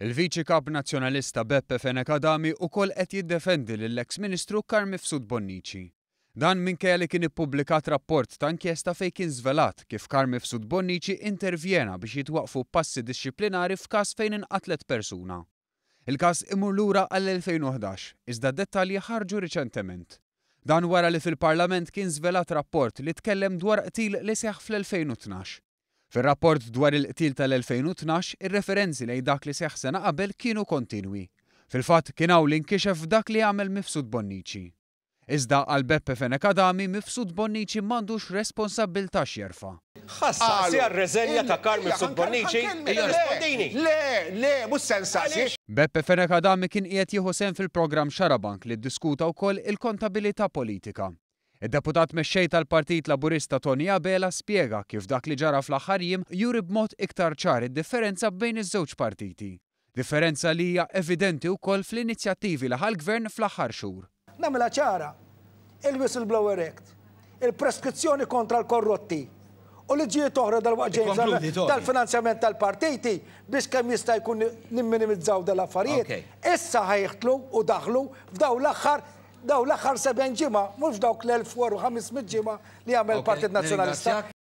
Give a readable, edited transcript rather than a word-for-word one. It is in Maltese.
Il-Viċi Kap Nazzjonalista Beppe Fenech Adami ukoll qed jiddefendi lill-eks Ministru Carm Mifsud Bonnici. Dan minkejja li kien ippubblikat rapport ta' inkjesta fejn kien żvelat kif Carm Mifsud Bonnici intervjena biex jitwaqqfu passi dixxiplinari f'każ fejn inqatlet persuna. Il-każ imur lura għall-2011, iżda d-dettalji ħarġu riċentement. Dan wara li fil-Parlament kien żvelat rapport li tkellem dwar qtil li seħħ fl-2012. Fir-rapport dwar il-qtil tal-2012, ir-referenzi lejn dak li seħħ sena qabel kienu kontinwi. Fil-fatt, kien hawn li nkixef dak li għamel Mifsud Bonnici. Iżda għal Beppe Fenech Adami, Mifsud Bonnici m'għandux responsabbiltà x'jerfa'. Ħa ssaqsi għar-reżenja ta' Carm Mifsud Bonnici? Irrispondini! Le, le, mhux se nsaqsi. Beppe Fenech Adami kien qiegħed jieħu sehem fil-programm Xarabank li ddiskuta wkoll il-kontabilità politika. Id-Deputat Mexxej tal-Partit Laburista Tony Abela spjega kif dak li ġara fl-aħħar jiem juri b'mod iktar ċar id-differenza bejn iż-żewġ partiti. Differenza li hija evidenti wkoll fl-inizjattivi li ħa l-Gvern fl-aħħar xhur. Nagħmilha ċara, il-Whistleblower Act, il-preskrizzjoni kontra l-korrotti u liġijiet oħra dalwaqt ġejjin tal-finanzjament tal-partiti biex kemm jista' jkun nimminimizzaw dal-affarijiet, issa ħa jidħlu u daħlu f'dawn l-aħħar Dawn l-aħħar 70 ġimgħa, mhux f'dawk l-1400 ġimgħa li għamel il-Partit Nazzjonalista.